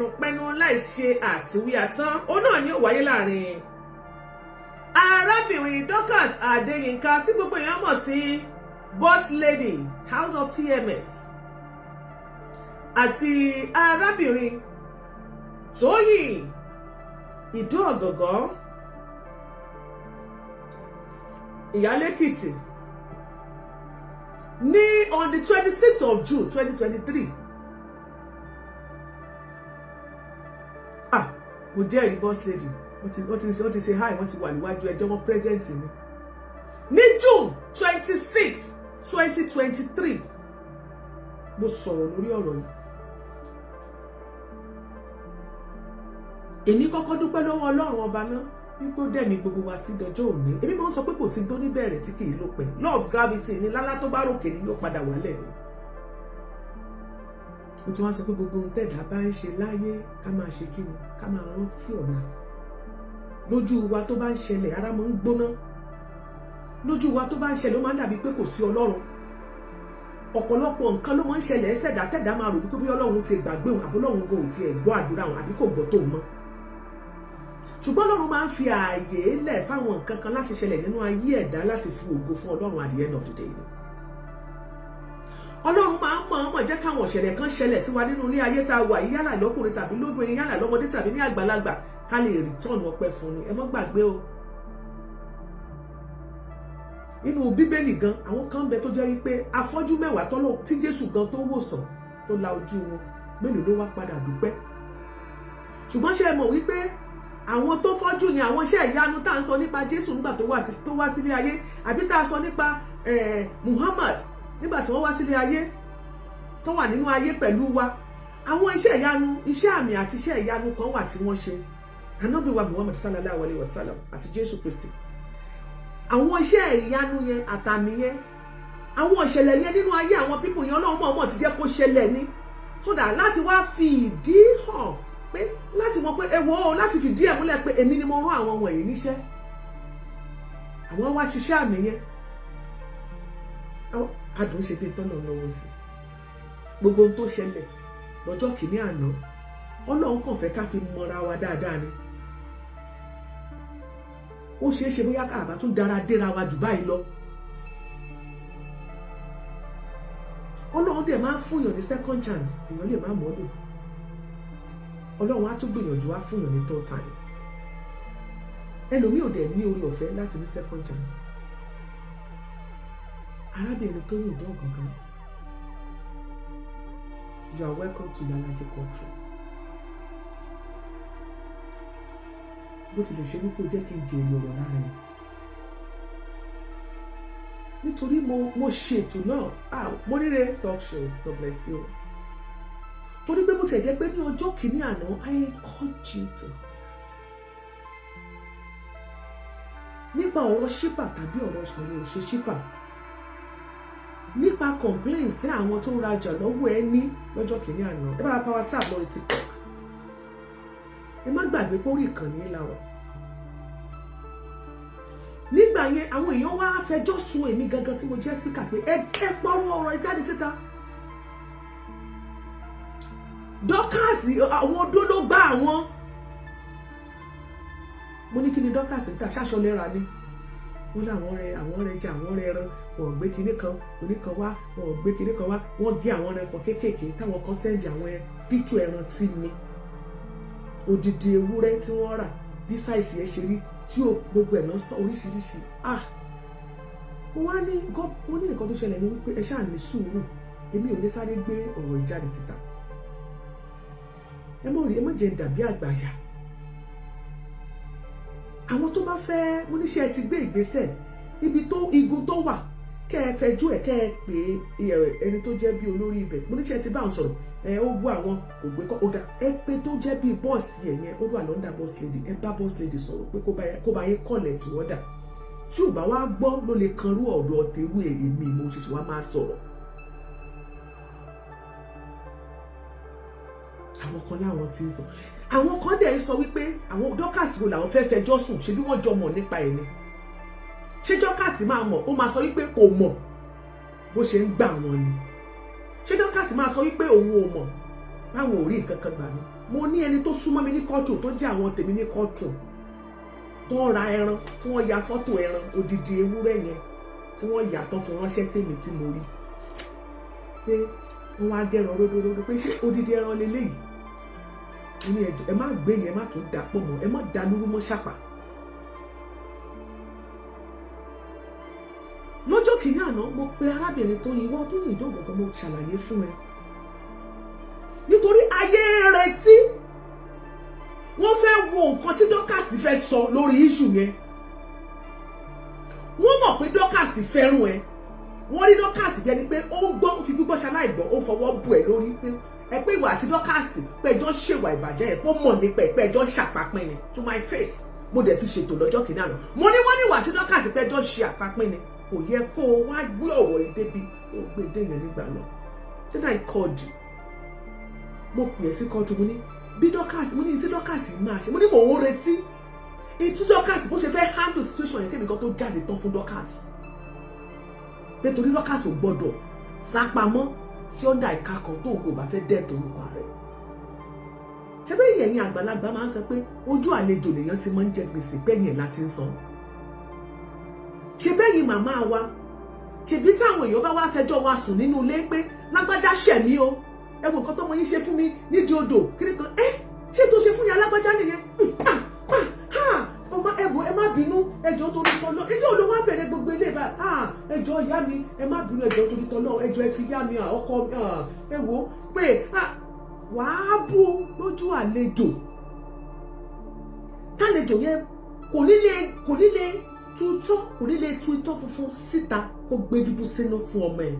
ẹnu pẹ́nu láì ṣe àtiwí asán, ó náà ni ó wáyé láàrin arábìnrin Dorcas Adéyínká tí gbogbo èèyàn mọ̀ sí Boss Lady House of TMS àti arábìnrin Tóyìn Ìdó Ọ̀gàngán Ìyálékìtì ní on the 26th of June 2023. Ah, mo jẹ́rìí Boss Lady, wọ́n ti ṣe hi, wọ́n ti wà níwájú ẹjọ́, wọ́n present mi ní June 26, 2023. Mo sọ̀rọ̀ lórí ọ̀rọ̀ yìí. Èmi kọ́kọ́ dúpẹ́ lọ́wọ́ Ọlọ́run ọba náà wípé ó dẹ̀mí gbogbo wa sí dọjọ́ òní. Èmi máa ń sọ pé kò sí tó níbẹ̀rẹ̀ tí kì í lópin. Law of gravity ni, lálá tó bá ròkè ni yóò padà wálẹ̀ ni. Ó tún wá sọ pé gbogbo ohun tẹ̀dá bá ń ṣe láyé, ká máa ṣe kí ni, ká máa rántí ọ̀la. Lójú wa tó bá ń ṣẹlẹ̀, ara máa ń gbóná. Lójú wa tó bá ń ṣẹlẹ̀, ó máa ń dàbí pé kò sí Ọlọ́run. Ọ̀pọ̀lọpọ̀ nǹkan ló máa ń ṣẹlẹ̀ ẹsẹ̀dá tẹ̀dá máa rò wípé bí Ọlọ́run ti gbàgbé òun, àbí Ọlọ́run kò tiẹ̀ gbọ́ àdúrà òun, àbí kò gbọ́ tóun mọ́. Ṣùgbọ́n Ọlọ́run máa ń fi ààyè lẹ̀ fáwọn nǹkan kan láti ṣẹlẹ̀ nínú ayé ẹ̀dá láti fi ògo fún Ọlọ́run at the end of the day ni. Ọlọ́run máa ń mọ̀ọ́mọ̀ jẹ́ káwọn ìṣẹ̀lẹ̀ kan ṣẹlẹ̀ sí wa nínú ilé ayé tá a wà yìí, yálà lọ́kùnrin tàbí lóbìnrin, yálà lọ́mọdé tàbí ní àgbàlagbà, ká lè return ọpẹ́ fún ni. Ẹ mọ́ gbàgbé o, nínú Bíbélì gan, àwọn kan bẹ tó jẹ́ wípé afọ́jú 10 tọ́lọ́ tí Jésù gan tó wòsàn, tó la ojú wọn, mélòó ló wá padà dúpẹ́? Ṣùgbọ́n ṣé ẹ mọ̀ wípé àwọn tó fọ́jú yẹn, àwọn iṣẹ́ ìyanu tá à ń sọ nípa Jésù nígbà tó wá sílé ayé, àbí tá a sọ nípa Muhammad nígbà tí wọ́n wá sílé ayé, tó wà nínú ayé pẹ̀lú wa, àwọn iṣẹ́ ìyanu, iṣẹ́ àmì àti iṣẹ́ ìyanu kan wà tí wọ́n ṣe, Ànábì wa Muhammad sallallahu alayhi wa sallam àti Jésù Kristi. Àwọn iṣẹ́ ìyanu yẹn àtàmì yẹn, àwọn ìṣẹ̀lẹ̀ yẹn nínú ayé àwọn people yẹn, Ọlọ́run mọ̀ọ́mọ̀ ti jẹ́ kó ṣẹlẹ̀ ní so that láti wá fi ìdí hàn pé, láti mọ̀ pé ewo o, láti fìdí ẹ̀ múlẹ̀ pé èmi ni mo rán àwọn wọ̀nyí níṣẹ́. Àwọn wá ṣiṣẹ́ àmì yẹn, adùn ṣe bí tọ́nà lọ́wọ́ sí gbogbo ohun tó ṣẹlẹ̀ lọ́jọ́ kìíní àná. Ọlọ́run kàn fẹ́ ká fi mọra wa dáadáa ni. Ó ṣeé ṣe bóyá káàbá tún dára déra wa jù báyìí lọ. Ọlọ́run dẹ̀ máa ń fúnyàn ní second chance, èèyàn lè má mọ̀ ọ́ lò. Ọlọ́run á tún gbìyànjú á fúnyàn ní third time. Ẹlòmíì ò dẹ̀ ní orí ọ̀fẹ́ láti ní second chance. Arábìnrin Tóyìn Ìdó Ọ̀gàngán, you are welcome to Iyalaje courtroom. Bó tilẹ̀ ṣe wípé ó jẹ́ kí n jèrè ọ̀rọ̀ lára ẹ̀, nítorí mo ṣètò náà. Ah, mo ríre talk shows, God bless you. Torí pé bó tiẹ̀ jẹ́ pé ní ọjọ́ kìíní àná, I called you to nípa ọ̀rọ̀ ṣípà tàbí ọ̀rọ̀ òṣè ṣípà, nípa complaints tí àwọn tó ń rajà lọ́wọ́ ẹ ní lọ́jọ́ kìíní àná. Ẹ bá power tap lórí TikTok. Ẹ má gbàgbé pé orí ìkànnì la wà nígbà yẹn. Àwọn èèyàn wá fẹjọ́ sùn èmi gangan tí mo jẹ́ speaker pé ẹ pọ́nrún ọ̀rọ̀ ìjáde síta. Dorcas, àwọn odó ló gbá àwọn. Mo ní kí ni Dorcas ń ta? Ṣáṣọ lẹ́ra ni wọ́n láwọn rẹ, àwọn rẹ jẹ, àwọn rẹ ẹran. Wọn ò gbé kinní kan oníkan wá, wọn ò gbé kinní kan wá. Wọ́n gé àwọn ẹran kéékèèké táwọn kan send àwọn píktù ẹran sí mi, odidi ewúrẹ́ tí wọ́n rà, bí size ẹ̀ ṣe rí, tí ò gbogbo ẹ̀ lọ sọ oríṣiríṣi. Ah, mo wá ní, mo ní nǹkan tó ṣẹlẹ̀ ní wípé ẹ ṣáà ní sùúrù, èmi ò lè sáré gbé ọ̀rọ̀ ìjáde síta. Ẹ mọ̀ rí, ẹ má jẹ́ dàbí àgbàyà. Àwọn tó bá fẹ́, mo níṣẹ́ ti gbé ìgbésẹ̀ ibi tó igun tó wà, kẹ́ ẹ fẹjú ẹ̀, kẹ́ ẹ pè é ẹni tó jẹ́ bí olórí ibẹ̀. Mo níṣẹ́ ti bá àwọn sọ̀rọ̀ ẹ, ó bú àwọn kò gbé kọ́ ọ̀gá ẹ pé tó jẹ́ bí boss ẹ̀ yẹn, ó wà lọ́ndà boss lady. Ẹ bá boss lady sọ̀rọ̀ pé kó bá yín kọ̀lẹ̀ tí wọ́n dà. Tí ò bá wá gbọ́, ló lè kanrú ọ̀dọ̀ tẹ̀rú èmi mo ṣẹ̀ṣẹ̀ wá máa sọ̀rọ̀. Àwọn kan láwọn ti ń sọ, àwọn kan dẹ̀ ń sọ wípé àwọn Dorcas wo làwọn fẹ́ẹ́ fẹjọ́ sùn? Ṣe bí wọ́n jọ mọ̀ nípa ẹ̀ ni? Ṣé Dorcas máa mọ̀? Ó máa sọ wípé kò mọ̀ bó ṣe ń gbà wọ́n ni. Ṣé Dorcas máa sọ wípé òun ò mọ̀ báwọn ò rí nǹkan kan gbà ní? Mo ní ẹni tó súnmọ́ mi ní kọ́tù, tó jẹ́ àwọn tèmi ní kọ́tù, tó ń ra ẹran, tí wọ́n ya fọ́tò ẹran odidi ewúrẹ́ yẹn, tí wọ́n yà tán fún ránṣẹ́ sí mi, tí mo rí pé wọ́n wá gẹ́ran ródóródó, pé ṣé odidi ẹran leléyìí? Mo ní ẹjọ́, ẹ má gbé yẹn, ẹ má tún dà pọ̀ mọ́, ẹ má da lúrú mọ́ ṣàpà. Lọ́jọ́ kìíní àná, mo pe arábìnrin tó yin wọ́n tó yin ìdógò, mo ṣàlàyé fún ẹ, nítorí ayé ń retí, wọ́n fẹ́ wo nǹkan tí Dorcas fẹ́ sọ lórí issue yẹn. Wọ́n mọ̀ pé Dorcas fẹ́ràn ẹ. Wọ́n rí Dorcas bí ẹni pé ó ń gbọ́, ó fi gbígbọ́ ṣaláìgbọ́, ó fọwọ́ bù ẹ lórí pé ẹ pé ìwà àti Dorcas pé ẹjọ́ ṣèwà ìbàjẹ́ ẹ̀, pé ó mọ̀ nípa ẹ̀, pé ẹjọ́ ṣàpapín ni. To my face, mo dẹ̀ fi ṣètò lọ́jọ́ kìíní àná. Mo ní wọ́n ní ìwà àti Dorcas pé ẹjọ́ ṣe àpapín ni. Kò yẹ kó o wá gbé ọ̀rọ̀ yìí débi ó gbé dé yẹn nígbà náà. Then I called you, mo pè é sí kọ́jú. Mo ní bí Dorcas, mo ní tí Dorcas máa ṣe, mo ní mò ń retí ìtú Dorcas bó ṣe fẹ́ handle situation yẹn, kémi kan tó jáde tán fún Dorcas, nítorí Dorcas ò gbọdọ̀ sápamọ́ sí ọ̀dà ìka kan tó kò bá fẹ́ dẹ́ torúkọ rẹ̀. Ṣé bẹ́ẹ̀ yẹ̀yìn àgbàlagbà máa ń sọ pé ojú àlejò lèèyàn ti máa ń jẹ gbèsè, bẹ́yìn ẹ̀ láti ń san? Ṣe bẹ́yìn màmá wa, ṣèbí táwọn èèyàn bá wá fẹjọ́ wa sùn nínú ilé pé lágbájá ṣẹ̀ mí o, ẹ wo nǹkan tọ́mọ yín ṣe fún mi nídìí odò kiri kan, ẹ ṣé tó ṣe fún yín alágbájá nìyẹn? Ọmọ ẹ wo, ẹ má bínú, ẹjọ́ torí tọ́lọ́. Ẹjọ́ ló wá bẹ̀rẹ̀ gbogbo ilé báyìí. Ẹjọ́ ìyá mi, ẹ má bínú, ẹjọ́ torí tọ́lọ́, ẹjọ́ ẹ fi yá mi ọkọ. Ẹ wo pé wàá bú lójú àlejò, tálejò yẹn kò ní lè tutọ́, kò ní lè tu itọ́ funfun síta kó gbé dúdú sínú fún ọmọ ẹ̀,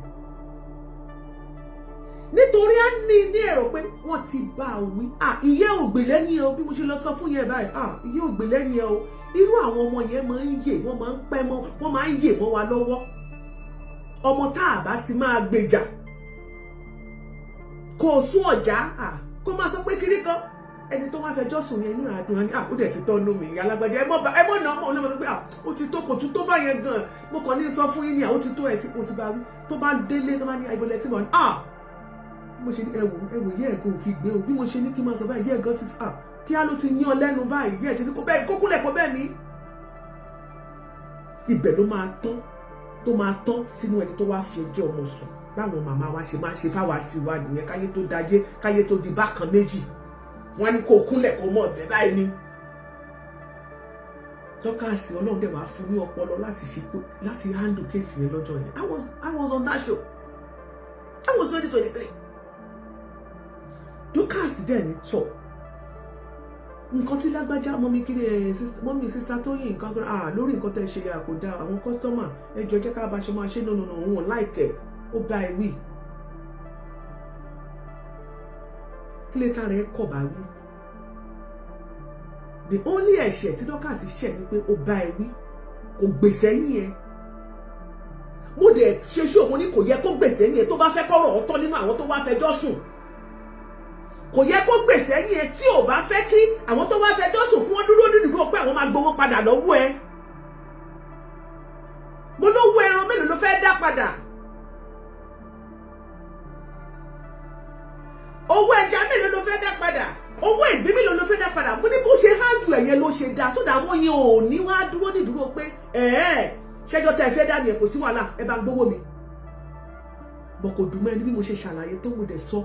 nítorí á ní èrò pé wọ́n ti bá a wí. Ìyẹ́ ògbè lẹ́yìn o. Bí mo ṣe lọ sọ fún yẹn báyìí, ìyẹ́ ògbè lẹ́yìn o. Irú àwọn ọmọ yẹn máa ń yè, wọ́n máa ń pẹ́ mọ́, wọ́n máa ń yè mọ́ wa lọ́wọ́. Ọmọ tá a bá ti máa gbèjà kò sún ọ̀já, kó máa sọ pé kiri kan, ẹni tó wá fẹjọ́ sùn yẹn, inú àdùn á ní ó dẹ̀ ti tọ́nu mi, ìyá alágbájá, ẹ mọ̀ náà mọ̀ ọ́nà pé ó ti tó, kò tún tó bá yẹn gan. Mo kàn ní sọ fún yín ní ó ti tó ẹ tí mo ti bá wí. Tó bá délé, tó bá ní ibo lẹ tí mo ní, mo ṣe ní ẹwò ẹwò yẹ ẹ̀ kò fi gbé o. Bí mo ṣe ní kí n máa sọ báyìí, yẹ ẹ̀ gan ti kí á ló ti yán lẹ́nu báyìí, yẹ ẹ̀ ti ní kó bẹ́ẹ̀ kó kúnlẹ̀ kó bẹ́ẹ̀ ní. Ibẹ̀ ló máa tán, tó máa tán sínú ẹni tó wá fi ẹjọ́ ọmọ sùn. Báwọn màmá wa ṣe máa ṣe fáwa tiwa nìyẹn, káyé tó dayé, káyé tó di bákan méjì. Wọ́n ní kó kúnlẹ̀ kó mọ̀ bẹ́ẹ̀ báyìí ni. Dorcas, Ọlọ́run dẹ̀ wá fún ní ọpọlọ láti fi láti handle case yẹn lọ́jọ́ yẹn. I was on that show. That was 2023. Dorcas dẹ̀ ní tọ̀ nǹkan tí lágbájá mọ́mí kiri ẹ̀, mọ́mí sister Tóyìn, nǹkan kan lórí nǹkan tẹ́ ṣe yà kò dáa. Àwọn customer, ẹ jọ̀ọ́, jẹ́ ká bá ṣe máa ṣe. No, no, no, òun ò like ẹ̀. Ó bá ẹ wí kí lè tá rẹ̀ kọ̀ bá wí. The only ẹ̀ṣẹ̀ tí Dorcas ṣẹ̀ ni pé ó bá ẹ wí, kò gbèsè yín ẹ. Mo dẹ̀ ṣe ṣó, mo ní kò yẹ kó gbèsè yín ẹ. Tó bá fẹ́ kọ́rọ̀ ọ̀tọ̀ nínú àwọn tó wá fẹjọ́ sùn, kò yẹ kó gbèsè yín ẹ. Tí ò bá fẹ́ kí àwọn tó wá fẹjọ́ sùn kí wọ́n dúró dúdú pé àwọn máa gbowó padà lọ́wọ́ ẹ. Mo lówó ẹran mélòó ló fẹ́ dá padà? Owó ẹja mélòó ló fẹ́ dá padà? Owó ìgbín mélòó ló fẹ́ dá padà? Mo ní bó ṣe hájú ẹ̀yẹn ló ṣe dá sódà, àwọn yẹn ò ní wá dúró nídúró pé ẹ̀ẹ́ ṣẹ́jọ́ tẹ́ ẹ fẹ́ dá nìyẹn, kò sí wàhálà, ẹ bá ń gbówó mi bọ̀. Kò dùn mọ́ ẹni bí mo ṣe ṣàlàyé tó. Mo dẹ̀ sọ,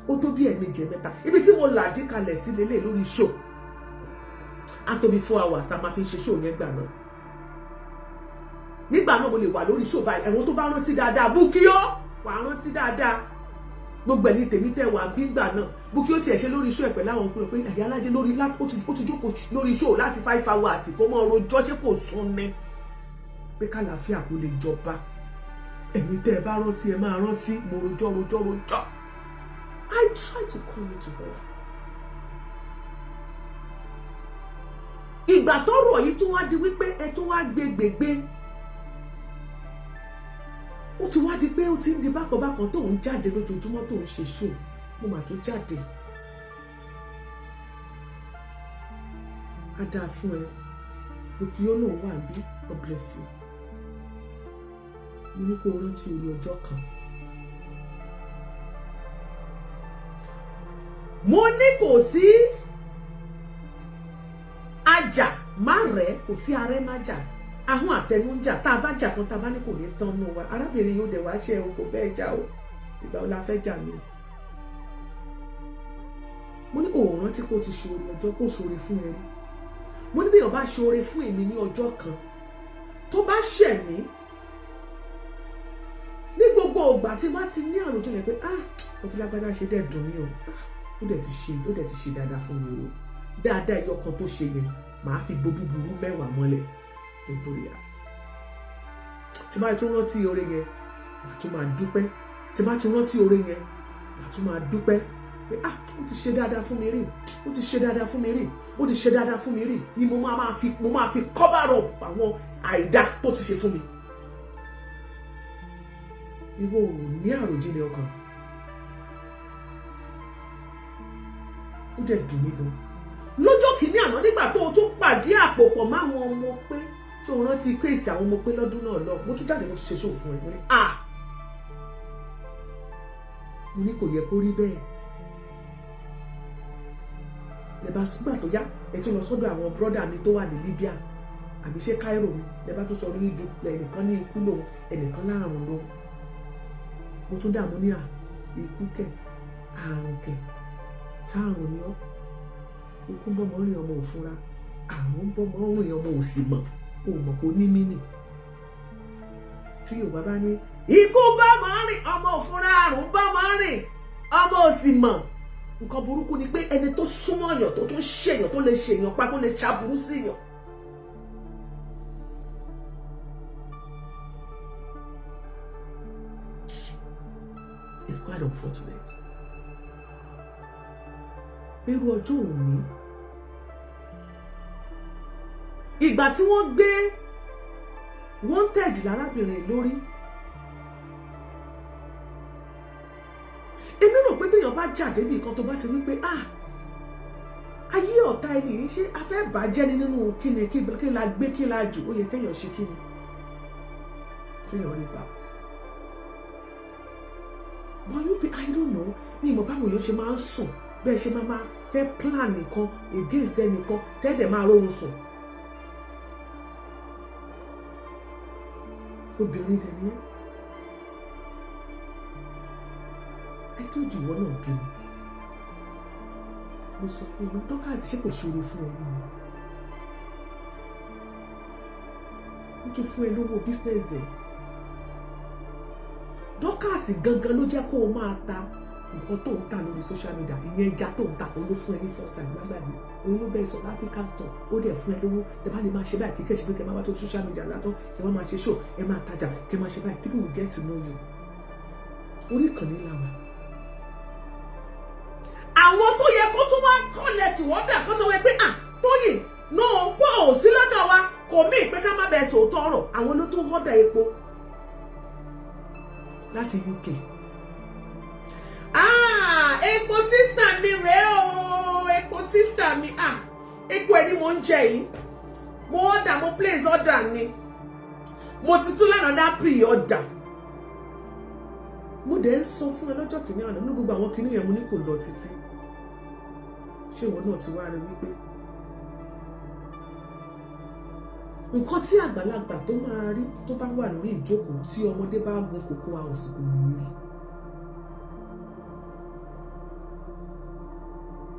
ó tó bí ẹ̀ẹ̀mejì, ẹ̀mẹ́ta. Ibi tí mo làdí kalẹ̀ sí lélẹ̀ lórí show, á tó bí 4 hours tá a máa fi ń ṣe show yẹn gbà náà. Nígbà náà, mo lè wà lórí show báyìí. Ẹ̀wọ̀n tó bá rántí dáadáa, Bukio, wà á rántí dáadáa. Gbogbo ẹ̀yin tèmi tẹ̀ wá bí gbà náà, Bukio tiẹ̀ ṣe lórí show ẹ̀ pẹ̀lú àwọn ọkùnrin pé àyà alájẹ lórí, ó ti jókòó lórí show láti 5 hours kó mọ́ rojọ́, ṣé kò sún ni pé kàlàáfíà kó lè jọba. Ẹ̀yin tẹ́ ẹ bá rántí, ẹ máa rántí. Mo rojọ́ rojọ́ rojọ́. I try to call you to order. Ìgbà tọ́rọ̀ yìí tún wá di wípé ẹ tún wá gbé gbègbé, ó ti wá di pé ó ti ń di bákanbákan, tó ń jáde lójoojúmọ́, tó ń ṣe show. Mo mà tó jáde, á dáa fún ẹ. Lókè ó lóun wà bí. God bless you. Mo ní kó o rántí orí ọjọ́ kan. Mo ní kò sí ajá má rẹ̀, kò sí arẹ́ má jà, ahọ́n àtẹnu ń jà. Tá a bá jà tán, tá a bá ní kò ní tán nù wa. Arábìnrin yóò dẹ̀ wá ṣe o, kò bẹ́ẹ̀ jà o. Ìgbà wo la fẹ́ jà mí? Mo ní òun rántí kó ti ṣoore ọjọ́ kó ṣoore fún ẹ rí. Mo ní bí èèyàn bá ṣoore fún èmi ní ọjọ́ kan, tó bá ṣẹ̀ mí, ní gbogbo ìgbà tí wọ́n ti ní àròjinlẹ̀ pé, "Ah, ó ti lágbájá ṣe dẹ̀ dùn mí o. Ah, ó dẹ̀ ti ṣe dáadáa fún mi o," dáadáa ẹyọ kan tó ṣe yẹn, màá fi bo búburú 10 mọ́lẹ̀ nítorí àti tí bá tún rántí oore yẹn, màá tún máa dúpẹ́. Tí bá tún rántí oore yẹn, màá tún máa dúpẹ́ pé, "Ah, ó ti ṣe dáadáa fún mi rí, ó ti ṣe dáadáa fún mi rí, ó ti ṣe dáadáa fún mi rí," ni mo máa fi cover up àwọn àìdá tó ti ṣe fún mi. Ìwọ ò ní àròjinlẹ̀ ọkàn. Ó dẹ̀ dùn mí gan lọ́jọ́ kìíní àná nígbà tó o tún pàdé àpò pọ̀ máwọn ọmọ pé tí o rántí case àwọn ọmọ pé lọ́dún náà lọ. Mo tún jáde, mo tún ṣe ṣòfò fún ẹ. Mo ní, ah, mo ní kò yẹ kó rí bẹ́ẹ̀. Lẹ bá sígbà tó yá, ẹ tún lọ sọ́dọ̀ àwọn brother mi tó wà ní Libya, àbí ṣé Cairo ni. Lẹ bá tún sọ ní ìdú, ẹnìkan ní ikú lòun, ẹnìkan láàrùn lòun. Mo tún dààmú ní à ikú kẹ, àrùn kẹ, sáàrùn ni ọ. Ikú ń bọ́ mọ́ rìn, ọmọ òfúnra. Àrùn ń bọ́ mọ́ rìn, ọmọ òsì mọ̀. Kò mọ̀ kó ní mí nì tí Yorùbá bá ní ikú ń bọ́ mọ́ rìn, ọmọ òfúnra, àrùn ń bọ́ mọ́ rìn, ọmọ òsì mọ̀. Nǹkan burúkú ni pé ẹni tó súnmọ́ èèyàn, tó tún ṣèyàn, tó lè ṣèyàn pa, tó lè ṣàbùrú sí èèyàn. It's quite unfortunate. Irú ọjọ́ òní, ìgbà tí wọ́n gbé wanted lárábìnrin lórí, èmi rò pé téèyàn bá jà débi kan, tó bá ti wí pé, "Ah, ayé ọ̀tá ẹni yìí, ṣé a fẹ́ bàjẹ́ ni nínú kíni? Kí la gbé, kí la jù?" Ó yẹ kéèyàn ṣe kíni? Kéèyàn reverse. But you be, I don't know, mi ìmọ̀ báwo èèyàn ṣe máa ń sùn bẹ́ẹ̀, ṣe máa fẹ́ plan nìkan against ẹnìkan, tẹ́lẹ̀ máa róhun sùn. Obìnrin dẹ̀ ni ẹ́. I told you, ìwọ náà bí mi. Mo sọ fún un, Dorcas, ṣé kò ṣòro fún ẹ nínú? Ó tún fún ẹ lówó business ẹ. Dorcas gangan ló jẹ́ kó o máa ta nǹkan tó ń tà lórí social media. Ìyẹn ẹja tó ń ta, òun ló fún ẹ ní foresight. Má gbàgbé, òun ló bẹ́ẹ̀ South African store. Ó dẹ̀ fún ẹ lówó. Ẹ bá lè máa ṣe báyìí, kíkẹ́ ṣe pé kẹ́ máa wá sórí social media lásán, kẹ́ máa máa ṣe show, ẹ máa tajà, kẹ́ máa ṣe báyìí, people will get to know you. Orí ìkànnì là wà. Àwọn tó yẹ kó tún wá kọ́lẹ̀ tí wọ́n dà kó sọ wọ́n pé, "Ah, Tóyìn, no, pọ̀ ò sí lọ́dọ̀ wa, kò mí pé ká má bẹ́ẹ̀ sòótọ́ ọ̀rọ̀." Àwọn ló tún họ́dà epo láti UK. Ah, epo sister mi rèé o, epo sister mi. Ah, epo ẹ ni mo ń jẹ yìí. Mo order, mo place order ni. Mo ti tún lánàá dá pre-order. Mo dẹ̀ ń sọ fún ẹ lọ́jọ́ kìíní àná ní gbogbo àwọn kìíní yẹn, mo ní kò lọ títí. Ṣé ìwọ náà ti wá rí wípé nǹkan tí àgbàlagbà tó máa rí tó bá wà lórí ìjókòó, tí ọmọdé bá gun Cocoa House, kò ní rí?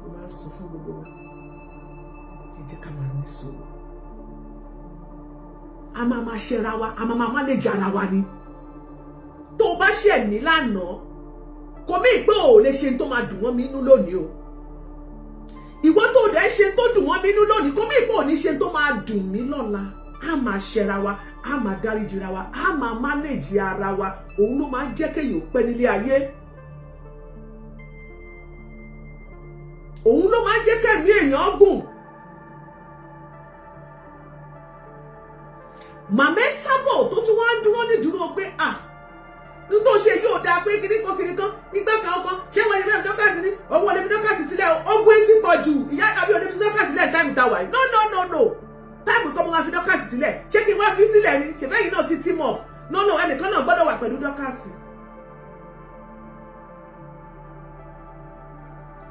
Mo máa ń sọ fún gbogbo wa, ẹ jẹ́ ká máa ní sùúrù. A máa máa ṣẹra wa, a máa máa manage ara wa ni. Tó o bá ṣẹ̀ mí lánàá, kò mí pé o ò lè ṣe tó máa dùn mọ́ mi inú lónìí o. Ìwọ tó dẹ̀ ṣe tó dùn mọ́ mi inú lónìí, kò mí pé ò ní ṣe tó máa dùn mí lọ́la. A máa ṣẹra wa, a máa dáríjìra wa, a máa manage ara wa. Òun ló máa ń jẹ́ kéèyàn pẹ́ nílé ayé. Òun ló máa ń jẹ́ kẹ́mí èèyàn gùn. Màmá ẹ sábọ̀ tó tún wá ń dúró nídúró pé, "À, n tó ṣe yóò dáa," pé kíní kan kíní kan nígbà kan ọkàn ṣé wọ́n lè fi Dorcas ní òun ò lè fi Dorcas sílẹ̀ o. Ogun etí pọ̀ jù ìyá àbí ò lè fi Dorcas sílẹ̀. Time ta wà yìí, no, no, no, no, time kan mo máa fi Dorcas sílẹ̀. Ṣé kí n wá fi sílẹ̀ ni? Ṣèbẹ́yìn náà ti team up? No, no, ẹnìkan náà gbọ́dọ̀ wà pẹ̀lú Dorcas.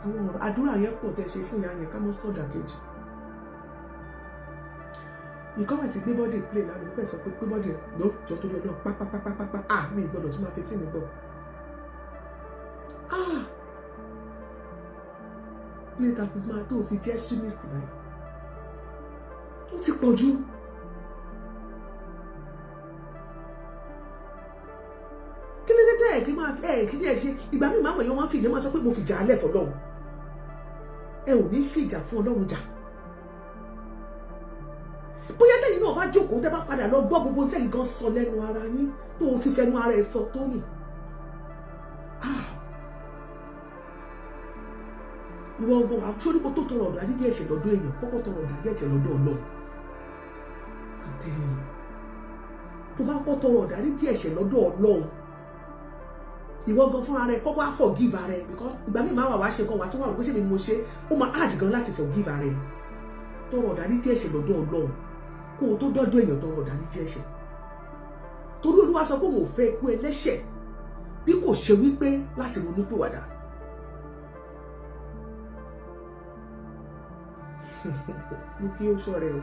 Àwọn ọ̀rọ̀ àdúrà yẹn pọ̀ tẹ́ ṣe fún ìyá yẹn, ká mọ́ sọ̀dà kejì. Ìkọ́ wà tí gbé body play lánàá, mo fẹ́ sọ pé gbé body lọ jọ torí ọdún pápápápápá. Ah, mi gbọ́dọ̀ tún máa fetí mi gbọ́. Ah, ilé ta fi máa tó fi jẹ́ extremist báyìí, ó ti pọ̀ jù. Kí ló dé tẹ́ ẹ̀ kí máa ẹ̀ kí ẹ ṣe ìgbà míì máa wọ̀ yẹn, wọ́n fi ìyẹn máa sọ pé mo fìjà alẹ́ fọlọ́run. Ẹ ò ní fìjà fún Ọlọ́run jà. Bóyá tẹ́yìn náà bá jókòó, tẹ́ bá padà lọ gbọ́ gbogbo tẹ́yìn gan sọ lẹ́nu ara yín, tó o ti fẹnu ara ẹ sọ tó nì. Ìwọ ọgbọ́n wa sórí kó tó tọrọ ọ̀dọ̀ adídí ẹ̀ṣẹ̀ lọ́dọ̀ èèyàn, kọ́kọ́ tọrọ ọ̀dọ̀ adídí ẹ̀ṣẹ̀ lọ́dọ̀ Ọlọ́run. I'm telling you, tó bá kọ́ tọrọ ọ̀dọ̀ adídí ẹ̀ṣẹ̀ lọ́dọ̀ Ọlọ́run, ìwọ gan fúnra rẹ kọ́kọ́ á forgive ara ẹ, because ìgbà míì máa wà wá ṣe gan wà tí wọ́n rò pé ṣé mi ni mo ṣe, ó máa hard gan láti forgive ara ẹ. Tọrọ ọ̀dọ̀ adídí ẹ̀ṣẹ̀ lọ́dọ̀ Ọlọ́run kó o tó dọ́dọ̀ èèyàn. Tọrọ ọ̀dáríjì ẹ̀ṣẹ̀, torí Olúwa sọ pé òun ò fẹ́ ikú ẹlẹ́ṣẹ̀ bí kò ṣe wípé láti ronú pìwàdà. Mo kí ó ṣọ̀rẹ́ o.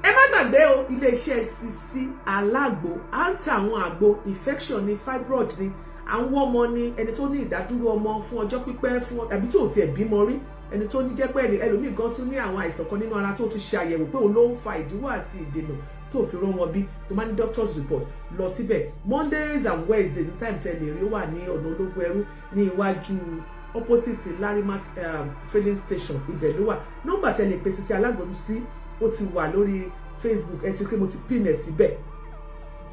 Ẹ má gbàgbé o, iléeṣẹ́ Sisi Alágbo, à ń ta àwọn àgbo infection ní, fibroid ní, àwọn ọmọ ní, ẹni tó ní ìdádúró ọmọ fún ọjọ́ pípẹ́ fún àbí tó tiẹ̀ bímọ rí, ẹni tó ní jẹ́ pé ẹlòmíì gan tún ní àwọn àìsàn kan nínú ara tó ti ṣe àyẹ̀wò pé òun ló ń fa ìdíwọ́ àti ìdènà tó fi rán wọn bí, tó máa ní doctor's report lọ síbẹ̀. Mondays and Wednesdays ní time tẹ́ lè rí wà ní ọ̀nà Ológun Ẹrú, ní iwájú opposite Larimat filling station, ibẹ̀ ló wà. Nọ́mbà tẹ́ lè pè Sisi Alágbo sí, ó ti wà lórí Facebook. Ẹ ti pé mo ti pin ẹ̀ síbẹ̀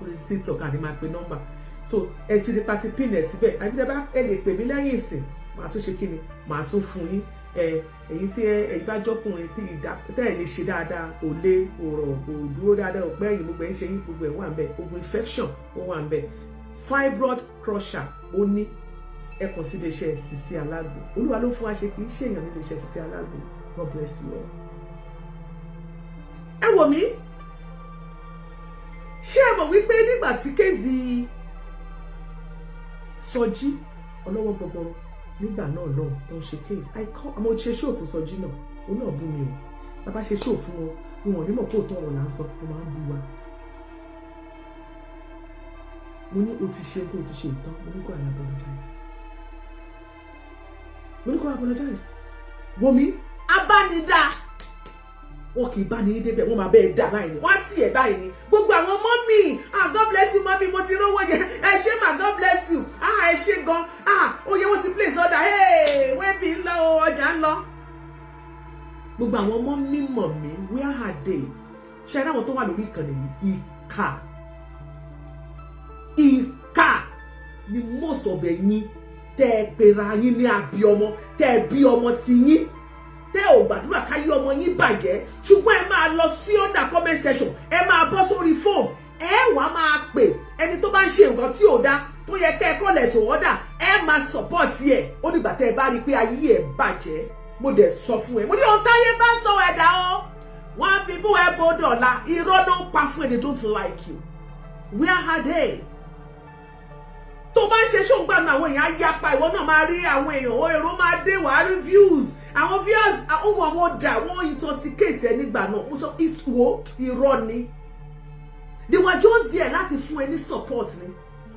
lórí TikTok, àní máa pe nọ́mbà, so ẹ ti rí pa ti pin ẹ̀ síbẹ̀. Àbí tẹ́ bá ẹ lè pè mí lẹ́yìn ìsìn, màá tún ṣe kí ni, màá tún fún yín. Ẹ èyí tí ẹ bá jọkùnrin tí ìdá tẹ́ ẹ lè ṣe dáadáa, kò lé, kò rọ̀, kò dúró dáadáa, ò pẹ́ yìí, gbogbo ẹ̀ ń ṣe yín, gbogbo ẹ̀ wà ń bẹ̀. Ogun infection ó wà ń bẹ̀, fibroid crusher ó ní. Ẹ kàn sí iléeṣẹ́ Sisi Alágbo. Olúwa ló fún wa ṣe, kì í ṣèyàn ní iléeṣẹ́ Sisi Alágbo. God bless you all. Ẹ wò mí, ṣé ẹ mọ̀ wípé nígbà tí case Sọjí ọlọ́wọ́ gbọgbọrọ nígbà náà lọ́hùn tó ń ṣe case, I call, mo ṣe show fún Sọjí náà, òun náà bú mi o. Bàbá ṣe show fún wọn, wọn ò ní mọ̀ kó tọrọ là ń sọ, wọn máa ń bú wa. Mo ní o ti ṣe kó o ti ṣe ìtàn, mo ní kó and apologize, mo ní kó apologize. Wò mí, abánidá wọn kì í bá ní débẹ̀, wọ́n máa bẹ́ẹ̀ dà báyìí ni, wọ́n á tì ẹ̀ báyìí ni. Gbogbo àwọn mummy, ah, God bless you mummy, mo ti rówó yẹn, ẹ ṣé mà, God bless you, ah, ẹ ṣé gan, ah, oye wọn ti place order, hey, wẹ́bí ń lọ o, ọjà ń lọ. Gbogbo àwọn mummy mummy, where are they? Ṣe é ráwọn tó wà lórí ìkànnì yìí? Ìkà, ìkà ni most of ẹ̀yin tẹ́ ẹ pera yín ní àbí ọmọ, tẹ́ ẹ bí ọmọ ti yín, tẹ́ ò gbàdúrà káyé ọmọ yín bàjẹ́, ṣùgbọ́n ẹ máa lọ sí under comment section, ẹ máa bọ́ sórí fóònù, ẹ wàá máa pè ẹni tó bá ń ṣe nǹkan tí ò dáa, tó yẹ kẹ́ ẹ kọ́lẹ̀ tó ọ̀dà, ẹ máa support ẹ̀. Ó dìgbà tẹ́ ẹ bá rí i pé ayé ẹ̀ bàjẹ́. Mo dẹ̀ sọ fún ẹ, mo ní ohun táyé bá sọ ẹ̀dá o, wọ́n á fi bú ẹ bó dọ̀la, irọ́ ló ń pa fún ẹ. They don't like you. Where are they? Tó bá ń ṣe ṣóǹgbàna, àwọn èèyàn á yapa, ìwọ náà máa rí àwọn èèyàn, èrò máa dé, wàá rí views, àwọn views, àwọn àwọn ọ̀dà wọ́n intoxicate ẹ nígbà náà. Mo sọ wo, irọ́ ni. They were just there láti fún ẹ ní support ni.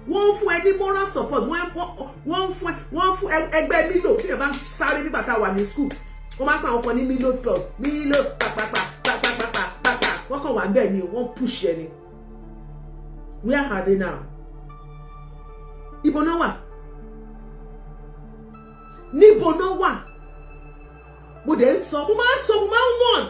Wọ́n ń fún ẹ ní moral support, wọ́n ń fún ẹ, wọ́n ń fún ẹgbẹ́ Milo tí yẹn bá ń sáré nígbà tá a wà ní school. Wọ́n máa ń pa àwọn kan ní Milo club, Milo pàpàpà pàpàpàpà pàpà, wọ́n kàn wà ń bẹ̀ ni, wọ́n push ẹ ni. Where are they now? Ibo náà wà? Níbo náà wà? Mo dẹ̀ ń sọ, mo máa ń sọ, mo máa ń wọ̀n,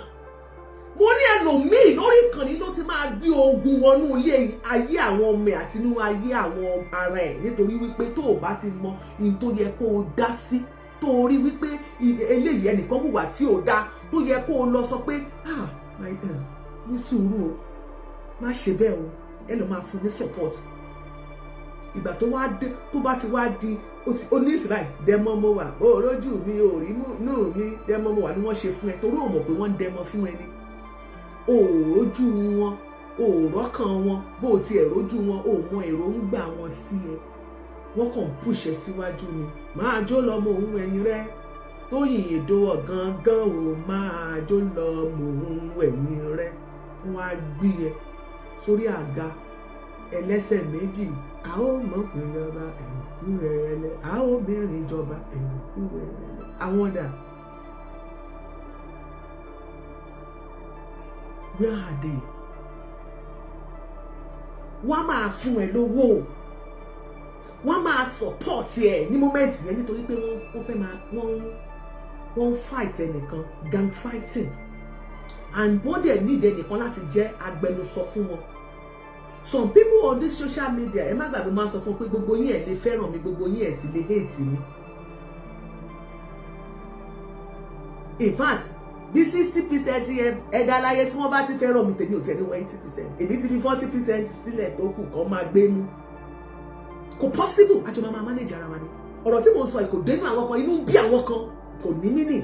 mo ní ẹlòmíì lórí ìkànnì ló ti máa gbé ogun wọnú ilé ayé àwọn ọmọ ẹ̀ àti inú ayé àwọn ara ẹ̀, nítorí wípé tó o bá ti mọ ihun tó yẹ kó o dá sí, tó o rí wípé eléyìí, ẹnìkan hùwà tí ò dá, tó yẹ kó o lọ sọ pé, ah, my ní sùúrù o, má ṣe bẹ́ẹ̀ o, ẹ lọ máa fún ní support. Ìgbà tó wá dé, tó bá ti wá di ó ní ìsìn báyìí, dẹmọ mo wà, ó rójú mi, ò rí nù mí, dẹmọ mo wà ni wọ́n ṣe fún ẹ, torí ò mọ̀ pé wọ́n ń dẹmọ fún ẹ ni. Ò rójú wọn, ò rọ́kàn wọn, bó o tiẹ̀ rójú wọn, ò mọ èròǹgbà wọn sí ẹ. Wọ́n kàn ń push ẹ síwájú ni. Máa jó lọ mọ òun ẹ̀yìn rẹ, Tóyìn Ìdòwò gangan ò, máa jó lọ mọ òun ẹ̀yìn rẹ. Wọ́n á gbé ẹ sórí àga ẹlẹ́sẹ̀ méjì. A ó mọ̀ pé jọba ẹ̀rù ẹ̀rẹ̀lẹ̀, a ó mẹ́rin jọba ẹ̀rù ẹ̀rẹ̀lẹ̀. Àwọn dà? Where are they? Wọ́n á máa fún ẹ lówó, wọ́n á máa support ẹ ní moment yẹn, nítorí pé wọ́n fẹ́ máa wọ́n fight ẹnìkan, gang fighting, and wọ́n dẹ̀ need ẹnìkan láti jẹ́ agbẹnusọ fún wọn. Some people on this social media, ẹ má gbàgbé, máa sọ fún pé gbogbo yín ẹ lè fẹ́ràn mi, gbogbo yín ẹ sì lè hate mi. In fact, bí 60% ẹ̀dá aláyé tí wọ́n bá ti fẹ́ràn mi, tèmi ò tiẹ̀ ní wọ́n 80%. Èmi ti fi 40% sílẹ̀ tó kù kàn máa gbé mú. Kò possible, àjọ máa manage ara wa ni. Ọ̀rọ̀ tí mo ń sọ yìí kò dénú àwọn kan, inú ń bí àwọn kan, kò ní mínì.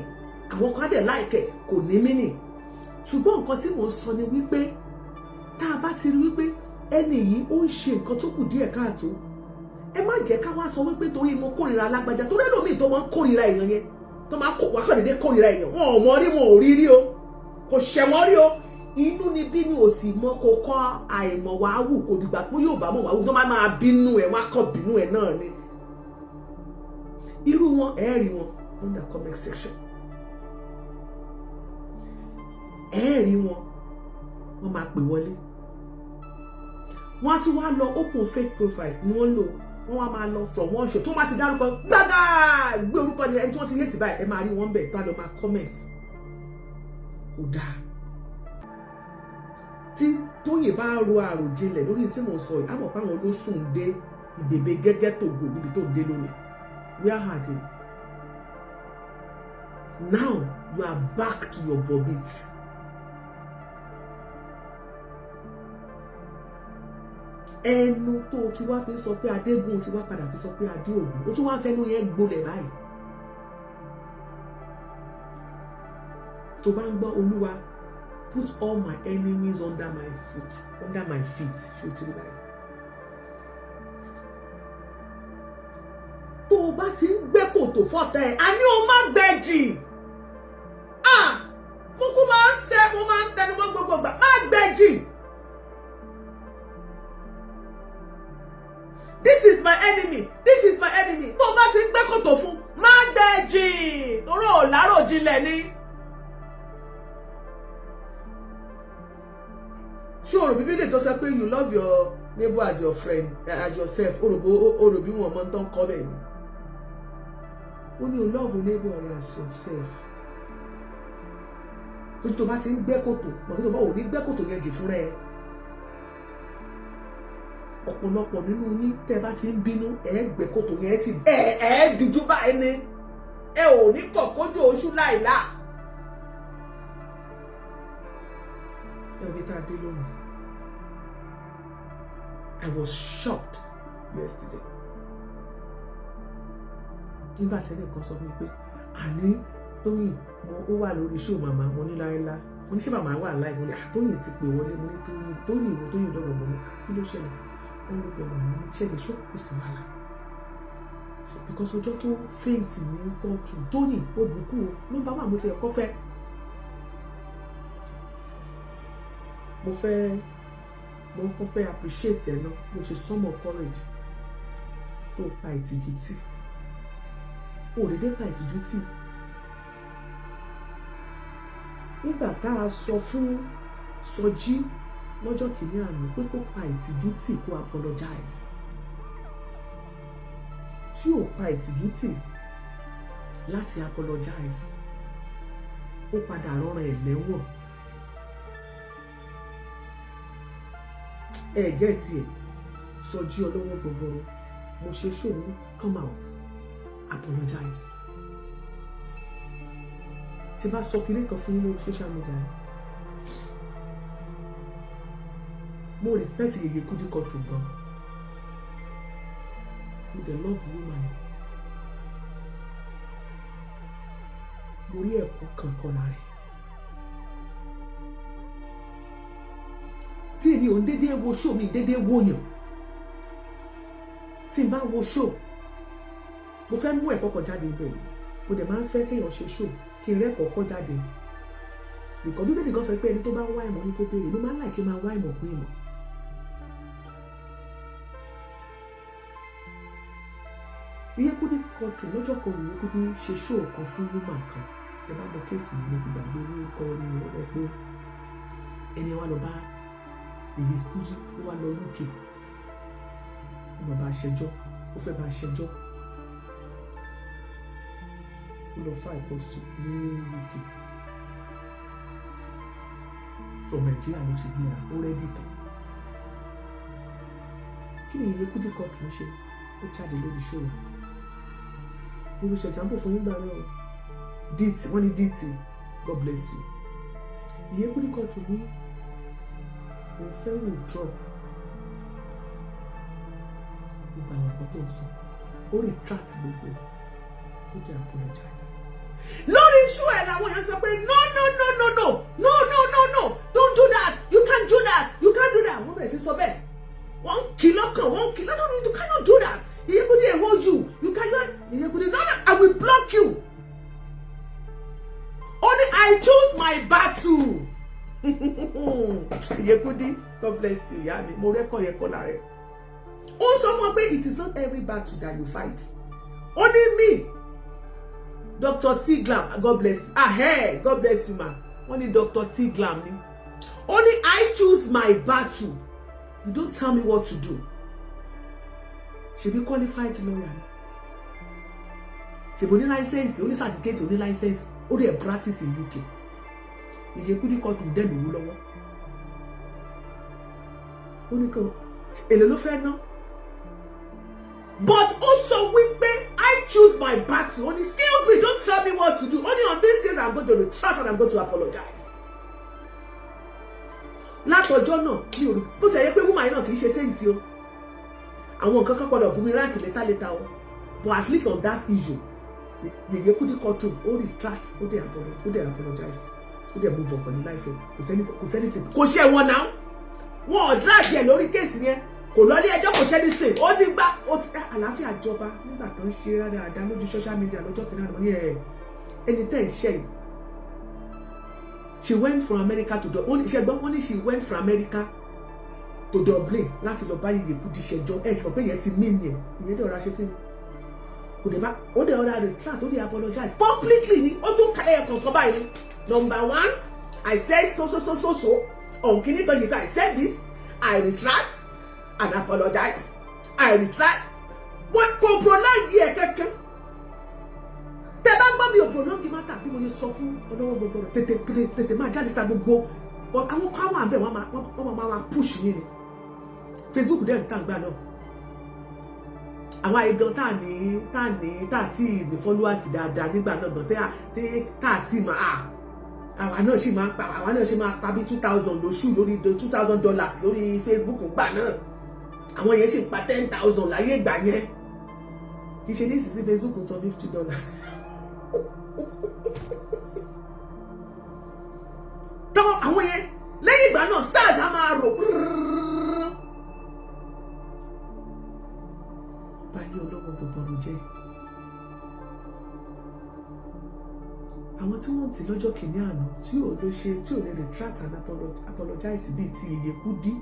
Àwọn kan á dẹ̀ láìkẹ̀, kò ní mínì. Ṣùgbọ́n nǹkan tí mo ń sọ ni wípé tá a bá ti rí wípé ẹni yìí ó ń ṣe nǹkan tó kù díẹ̀ káàtó, ẹ má jẹ́ ká wá sọ wípé torí mo kórìíra alágbájá, torí ẹlòmíì tó máa ń kórìíra èèyàn yẹn, tó máa kó wákàn dédé kórìíra èèyàn, wọn ò mọ rí, wọn ò rí rí o, kò ṣẹ̀ wọ́n rí o. Inú ni bí ni ò sì mọ kó kọ́ àìmọ̀ wá wù, kò dìgbà pé yóò bá mọ̀ wá wù tó máa máa bínú ẹ̀, wọ́n á kọ́ bínú ẹ̀ náà ni. Irú wọn, ẹ̀ rí wọn under comment section, ẹ̀ rí wọn, wọ́n máa pè wọlé, wọ́n á tún wá lọ open fake profiles ni wọ́n lò. Wọ́n wá máa lọ from one show tó máa ti dárúkọ gbágá gbé orúkọ ni ẹni tí wọ́n ti hate báyìí, ẹ máa rí wọn bẹ̀ tó á lọ máa comment. Kò dáa. Tí Tóyìn bá ro àròjinlẹ̀ lórí tí mo sọ yìí, á mọ̀ pé àwọn ló sùn dé ìbèbè gẹ́gẹ́ tògo níbi tó ń dé lónìí. Where are they now? You are back to your vomit. Ẹnu tó o ti wá fi sọ pé Adégún, o ti wá padà fi sọ pé Adéògùn, o tún wá fẹnu yẹn gbolẹ̀ báyìí. Tó bá ń gbọ́, Olúwa, put all my enemies under my foot, under my feet. Ṣé o ti rí báyìí? Tó o bá ti ń gbẹ́ kòtò fọ́tẹ̀ ẹ̀, àní o má gbẹ́ jì. Mo kú máa ń ṣe, mo máa ń tẹnu mọ́ gbogbo ìgbà, má gbẹ́ jì. This is my enemy, this is my enemy. Tó o bá ti ń gbẹ́ kòtò fún, má gbẹ́ jì, torí ò láròjinlẹ̀ ni. Ṣé o rò Bíbélì tó sọ pé you love your neighbor as your friend, as yourself, o rò bí wọn mọ tán kọ́ bẹ́ẹ̀ ni? Ó ní o love neighbor rẹ as yourself. Torí tó bá ti ń gbẹ́ kòtò mọ̀ kí tó bá ò ní gbẹ́ kòtò yẹn jì fúnra ẹ. Ọ̀pọ̀lọpọ̀ nínú yín, tẹ́ bá ti ń bínú, ẹ gbẹ́ kòtò yẹn sì ẹ díjú báyìí ni, ẹ ò ní kọ̀ kójú oṣù láìláà. Ẹ bí tá a dé lónìí. I was shocked yesterday nígbà tí ẹnìkan sọ fún mi pé àní Tóyìn ó wà lórí show màmá. Mo ní láéláé. Mo ní ṣé màmá wà láì? Mo ní Tóyìn ti pè wọlé. Mo ní Tóyìn, Tóyìn ìwò, Tóyìn lọ́rọ̀. Mo ní kí ló ṣẹlẹ̀? Wọ́n ló bẹ màmá. Mo ṣẹlẹ̀ ṣókò, kò sí wàhálà, because ọjọ́ tó faint ní kóòtù, Tóyìn ó bùkún o. Nọ́mbà wà, mo ti ẹ̀kọ́ fẹ́, mo fẹ́, mo kọ́ fẹ́ appreciate ẹ̀ náà. Mo ṣe summon courage tó pa ìtìjú tì, ó dédé pa ìtìjú tì. Nígbà tá a sọ fún Sọjí lọ́jọ́ kìíní àná pé kó pa ìtìjú tì, kó apologize, tí ò pa ìtìjú tì láti apologize, ó padà rọra ẹ̀ lẹ́wọ̀n. Ẹ get ẹ̀. Sọjí ọlọ́wọ́ gbọgbọrọ, mo ṣe ṣòwò, come out, apologize. Tí bá sọ kinní kan fún yín lórí social media, mo respect Yèyé Kúdí Kọtù gan. Mo dẹ̀ love woman. Mo rí ẹ̀kọ́ kankan lára ẹ̀ tí èmi ò ń dédé wo show mi, dédé wòyàn. Tí n bá wo show, mo fẹ́ mú ẹ̀kọ́ kan jáde ibẹ̀ ni. Mo dẹ̀ máa ń fẹ́ kéèyàn ṣe show kí n rẹ́kọ̀ọ́ kọ́ jáde. Nìkan Bíbélì kan sọ pé ẹni tó bá ń wá ìmọ̀ ní kó béèrè. Mo máa ń like máa wá ìmọ̀ kún ìmọ̀. Yèyé Kúdí kọtù lọ́jọ́ kan, Yèyé Kúdí ṣe show kan fún woman kan. Ẹ bá mọ case mi, mo ti gbàgbé orúkọ ẹni yẹn rẹ pé ẹni wa lọ bá Yèyé Kúdí, ó wá lọ UK, ó lọ bá ṣẹjọ́, ó fẹ́ bá ṣẹjọ́, ó lọ file court ní UK. From Nigeria ló ti gbéra, ó ready tán. Kí ni Yèyé Kúdí kọtù ń ṣe? Ó jáde lórí show yẹn. Mo fi ṣe example fún yín gbà náà. DT, wọ́n ní DT, God bless you. Yèyé Kúdí kọtù ní òun fẹ́ withdraw gbogbo àwọn nǹkan tó ń sọ, ó retract gbogbo ẹ̀, ó dẹ̀ apologize. Lórí show ẹ̀ làwọn èèyàn sọ pé no, no, no, no, no, no, no, no, no, don't do that, you can't do that, you can't do that. Wọ́n bẹ̀rẹ̀ sí sọ bẹ́ẹ̀, wọ́n ń kì lọ́kàn, wọ́n ń kì lọ́kàn, you cannot do that. Yèyé Kúdí, I hold you, you cannot. Yèyé Kúdí, no, no, I will block you. Only I choose my battle. Yèyé Kúdí, God bless you, ìyá mi, mo rẹ́kọ̀ yẹ kọ́ lára ẹ̀. Ó sọ fún ọ pé it is not every battle that you fight. Only me, Dr. T Glam, God bless you. Ah, hey, God bless you, ma. Wọ́n ní Dr. T Glam ni. Only I choose my battle. You don't tell me what to do. Ṣebí qualified lawyer ni. Ṣebí ó ní license, ó ní certificate, ó ní license, ó dẹ̀ practice in UK. Yèyé Kúdí kọ́tù dẹ̀ lówó lọ́wọ́. Ó ní kò èlò ló fẹ́ ná. But ó sọ wípé I choose my battle. Only excuse me, don't tell me what to do. Only on this case I'm going to retract and I'm going to apologize. Látọjọ́ náà mi ò rí bó ti yẹ pé woman yìí náà kì í ṣe saint o. Àwọn nǹkan kan gbọ́dọ̀ boomerang later later o. But at least on that issue, Yèyé Kúdí courtroom, ó retract, ó dẹ̀ apologize, ó dẹ̀ move on pẹ̀lú life ẹ̀. Kò sẹ́ni tí kò ṣe wọn náà. Wọn ò drag ẹ̀ lórí case yẹn, kò lọ ní ẹjọ́, kò ṣẹ́ni sìn, ó ti gbá, ó ti àlàáfíà jọba nígbà tó ń ṣe rádaràda lójú social media lọ́jọ́ kìnìún àná ní ẹ̀ ẹni tẹ́ ń ṣe yìí. She went from America to Dublin. Ṣe gbọ́, wọ́n ní she went from America to Dublin láti lọ bá Yèyé Kúdí ṣẹjọ́. Ẹ̀ ti mọ̀ pé ìyẹn ti mí ni ẹ̀, ìyẹn dẹ̀ ọ̀rá ṣe kí ni, kò dé bá ó dẹ̀ ọ̀rá retract, ó dẹ̀ apologize publicly ni. Ó tún ka ẹ̀ kọ̀ọ̀kan báyìí ni. Number one, I said so so so so so on kìíní kan yìí kan, I said this, I retract and apologize, I retract. Wọ́n kò prolong ẹ̀ kẹ́kẹ́. Tẹ bá gbọ́ mi ò prolong matter bí mo ṣe sọ fún ọlọ́wọ́ gbogbo rẹ̀. Tètè tètè tètè máa jáde sa gbogbo, but àwọn kan wà bẹ́ẹ̀, wọ́n máa push yín ni. Facebook dẹ̀ ń tàn gbà náà, àwọn àyè gan tá a ní tá a tí ní followers dáadáa nígbà náà gan, tá a tí máa, àwa náà sì máa pa bí 2,000 lóṣù lórí $2,000 lórí Facebook ńgbà náà. Àwọn yẹn sì pa 10,000 láyé ìgbà yẹn. Kì í ṣe ní ìsinsìnyí, Facebook ń tọ́ $50. Tọ́ àwọn yẹn lẹ́yìn ìgbà náà, stars á máa rò báyìí. Ọlọ́wọ́ gbogbo ọ̀rọ̀ jẹ́ àwọn tí wọ́n ti lọ́jọ́ kìíní àná tí ò lè ṣe, tí ò lè retract and apologize bíi ti Yèyé Kúdí.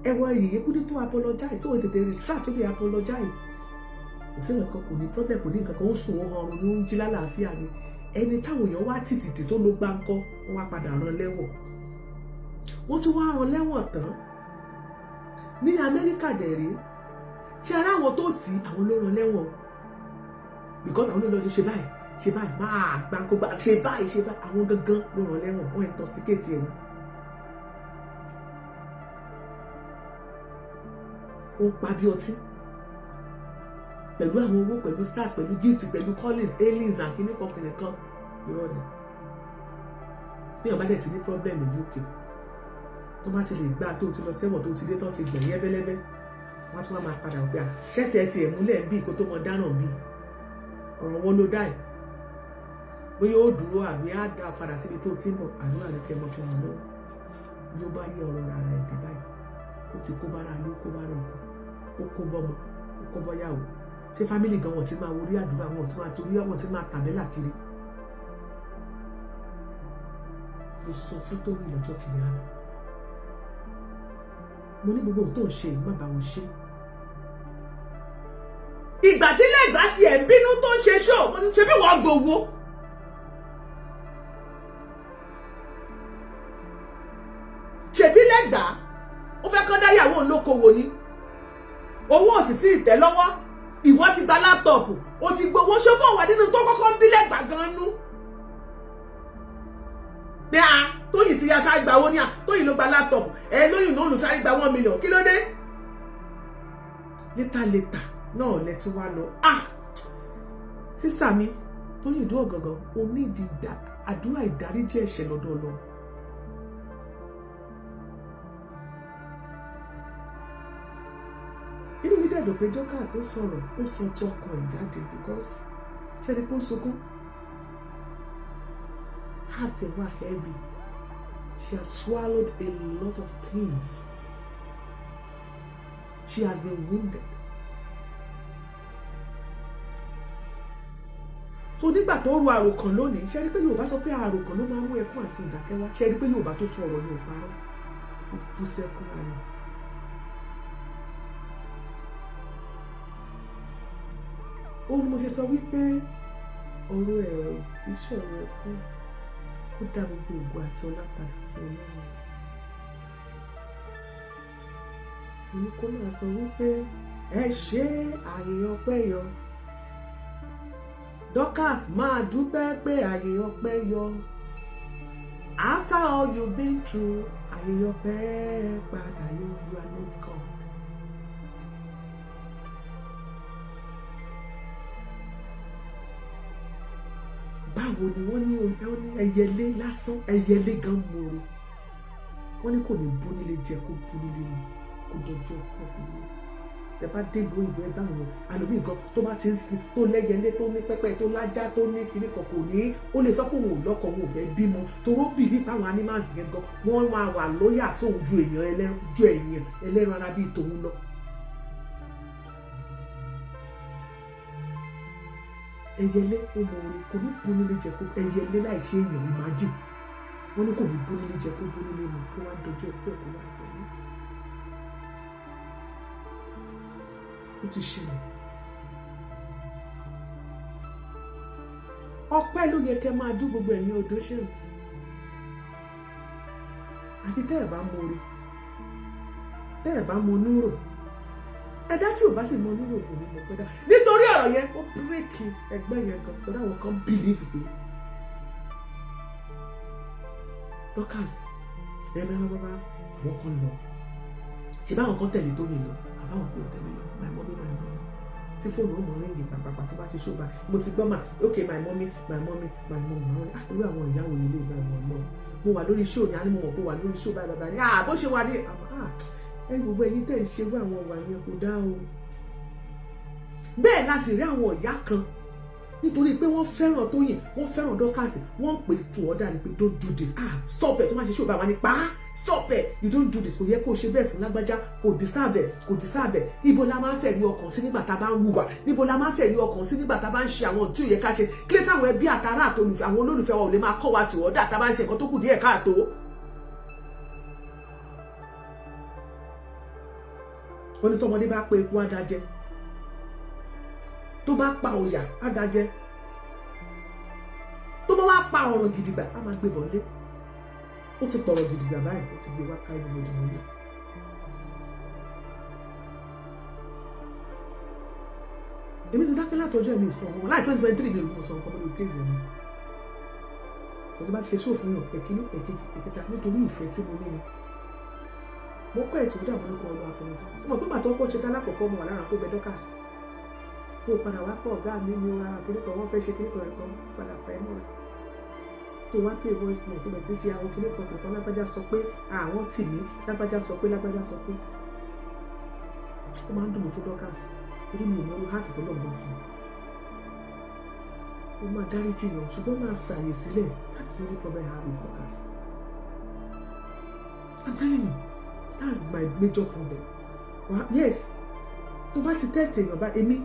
Ẹwọ Yèyé Kúdí tó apologize, tó tètè retract, tó lè apologize, kò sí nǹkan, kò ní problem, kò ní nǹkan kan, ó sùn, ó hanrun ní, ó ń jí lálàáfíà ni. Ẹni táwọn èèyàn wá tìtìtì tó ló gbáǹkọ́, wọ́n wá padà rán lẹ́wọ̀n. Wọ́n tún wá rán lẹ́wọ̀n tán ní Amẹ́ríkà dẹ̀ rí. Ṣé ara àwọn tó tì í, àwọn ló rán lẹ́wọ̀n, because àwọn ló lọ ṣe báyìí, ṣe báyìí, máa gbáǹkó gbá, ṣe báyìí, ṣe báyìí. Àwọn gangan ló rán lẹ́wọ̀n, wọ́n intoxicate ẹni. Ó ń pa bí ọtí pẹ̀lú àwọn owó, pẹ̀lú stars, pẹ̀lú gift, pẹ̀lú collins aliens and kìnnìkan kìnnìkan. Irọ́ ni. Bí wọ́n bá dẹ̀ ti ní problem ní UK, tó bá ti lè gbà tó ti lọ sẹ́wọ̀n, tó ti dé, tó ti gbẹ̀yìn ẹbẹ́lẹ́bẹ́, wọ́n á tún wá máa padà gbà ṣẹ́sẹ̀ tiẹ̀ múlẹ̀ ń bí kó tó mọ dáná bí ọ̀rọ̀ wọn ló dá ẹ̀, bóyá ó dúró àbí á dá padà síbi tó ti ń bọ̀. Àdúrà ní kẹ́ mọ́ fún wọn lọ́wọ́. Ló bá yẹ ọ̀rọ̀ ara ẹ̀ dé báyìí, ó ti kó bára ló kó bára ọkọ, ó kó bọ́mọ. Kó bọ́yá o, ṣé family gan wọn ti máa worí àdúrà, wọn ti máa torí wọn ti máa tàbẹ́là kiri. Mo sọ fún Tóyìn lọ́jọ́ kìíní àná, mo ní gbogbo ohun tó ń ṣe yìí, má bá wọn ṣe. Ìgbà tí lẹ́gbàá tiẹ̀ ń bínú tó ń ṣe ṣó, mo ní ṣe bí wọ́n gbowó. Ṣèbí lẹ́gbàá ó fẹ́ kán dáyàwó olókoòwò ni, owó ò sì tí ì tẹ́ lọ́wọ́. Ìwọ ti gba laptop, o ti gbowó, ṣé bó wà nínú tó kọ́kọ́ ń bí lẹ́gbàá gan-an nú. Pé a Tóyìn ti ya sáré gba owó ní à, Tóyìn ló gba laptop ẹ, lóyìn ló ń sáré gba 1 million, kí ló dé? Later later náà lẹ tún wá lọ. Ah, sister mi Tóyìn Ìdó Ọ̀gàngán, o ní ìdí àdúrà ìdáríjì ẹ̀ṣẹ̀ lọ́dọ̀ Ọlọ́run. Inú mi dẹ̀ dùn pé Dorcas ó sọ̀rọ̀, ó sọ tí ọkàn ẹ̀ jáde, because ṣe ni pé ó sunkún, heart ẹ̀ wà heavy. She has swallowed a lot of things. She has been wounded. So nígbà tó ru àròkàn lónìí, ṣe rí pé Yorùbá sọ pé àròkàn ló máa ń mú ẹkún àti ìdákẹ́wá? Ṣe rí pé Yorùbá tó sọ ọ̀rọ̀ yóò parọ́? Ó bú sẹ́kún ayọ̀. Ó ní mo ṣe sọ wípé ọ̀rọ̀ ẹ̀ kì í ṣọ̀rọ̀ ẹkún, kó dá gbogbo ògo àti ọlá padà fún Ọlọ́run. Mo ní kó máa sọ wípé ẹ ṣe àyè ọpẹ́ yọ. Dorcas máa dúpẹ́ pé àyè ọpẹ́ yọ. After all you've been through, àyè ọpẹ́ padà yọ. You are not God. Báwo ni wọ́n ní ẹyẹlé lásán, ẹyẹlé gan mòrò, wọ́n ní kò ní bú nílé jẹ, kó bú nílé mu, kó dọjọ́ ẹkùn yẹn. Tẹ bá dé ìlú òyìnbó, ẹ báwọn yẹn àlòmíì gan tó bá ti ń sin, tó lẹ́yẹlé, tó ní pẹ́pẹ́, tó lájá, tó ní kinní kan, kò ní ó lè sọ pé òun ò lọ́kọ, òun ò fẹ́ bímọ, toró bìlí páwọn animals yẹn gan wọ́n máa wà lóyà sóun ju èèyàn ẹlẹ́ran ara bíi tòun lọ. Ẹyẹlé ó mọ orin, kò ní bú nílé jẹ kó ẹyẹlé láì ṣe èèyàn. Imagine, wọ́n ní kò ní bú nílé jẹ, kó bú nílé mu, kó wá dọjọ́ pé kó wá yẹ ní. Ó ti ṣẹlẹ̀. Ọpẹ́ ló yẹ kẹ́ máa dún, gbogbo ẹ̀yin odosient, àfi tẹ́ ẹ̀ bá mọ oore, tẹ́ ẹ̀ bá mọ onúrò. Ẹ̀dá tí ò bá sì mọ onúrò kò ní mọ̀ pé dá. Nítorí ọ̀rọ̀ yẹn, ó break ẹgbẹ́ yẹn gan, torí àwọn kan believe pé Dorcas ẹ bá bá bá àwọn kan lọ ṣe, báwọn kan tẹ̀lé Tóyìn lọ, àbáwọn kò tẹ̀lé lọ. My mommy, my mommy, tí fóònù ó mọ ring pàpàpà tó bá ṣe ṣó bá mo ti gbọ́ mà. Ok, my mommy, my mommy, my mommy, my mommy. Ah, irú àwọn ìyàwó nílé ìgbà ìwọ̀n náà. Mo wà lórí show ní àná, mo mọ̀ pé wà lórí show báyìí báyìí ní. Ah, bó ṣe wà ní, ah, ẹ gbogbo ẹ̀yin tẹ̀ ń ṣe irú àwọn ọ̀wà yẹn kò dá o. Bẹ́ẹ̀ la sì rí àwọn ìyá kan, nítorí pé wọ́n fẹ́ràn Tóyìn, wọ́n fẹ́ràn Dorcas, wọ́n ń pè to order ni pé don't do this, ah, stop ẹ̀. Tó máa ṣe ṣó bá wa ní pa á, stop ẹ̀, you don't do this, kò yẹ kó ṣe bẹ́ẹ̀ fún lágbájá, kò deserve ẹ̀, kò deserve ẹ̀. Ibo la máa ń fẹ́ rí ọkàn sí nígbà tá a bá ń hùwà? Níbo la máa ń fẹ́ rí ọkàn sí nígbà tá a bá ń ṣe àwọn tí ò yẹ ká ṣe? Kílé táwọn ẹbí àtàrà àtolùfẹ́, àwọn olólùfẹ́ wa ò lè máa kọ́ wa to order tá a bá ń ṣe nǹkan tó kù díẹ̀ káàtó? Wọ́n ní tọmọdé bá pé ikú adájẹ́, tó bá pa ọ̀yà adájẹ́, tó bá wá pa ọ̀rọ̀ gidigba, á máa gbé bọ̀ lé. Ó ti pọ̀rọ̀ gidigba báyìí, ó ti gbé wá ká everybody mọ́lé. Èmi ti dákẹ́ látọjọ́, èmi ìsọ ọmọ láì 2023, mi ò mọ̀ sọ nǹkan mọ́ lórí case ẹ̀ mọ́. Tó ti bá ti ṣe ṣóò fún yàn ẹ̀kíní, ẹ̀kejì, ẹ̀kẹta, nítorí ìfẹ́ tí mo ní ni mo kọ́ ẹ̀tọ́ dàbọ̀ lóko ọlọ́ apologize. Mo pé màtọ́ kọ́ ṣe tálákọ̀ọ́kọ́, mo wà lára tó bẹ Dorcas, tó padà wá pọ̀ ọ̀gá mi ní ara kíní kan, wọ́n fẹ́ ṣe kíní kan kan, padà fẹ́ mọ́ra, tó wá pay voice note, tó bẹ̀ tí ń ṣe àwọn kíní kan kan. Lágbájá sọ pé àwọn tì mí, lágbájá sọ pé, lágbájá sọ pé. Ó máa ń dùn mí fún Dorcas, torí mi ò mọ irú heart tó lọ́gbọ̀n fún un. Ó máa dáríjì yàn, ṣùgbọ́n máa fààyè sílẹ̀. That's the only problem I have with Dorcas. I'm telling you, that's my major problem. Well, yes. Tó bá ti test èèyàn bá èmi,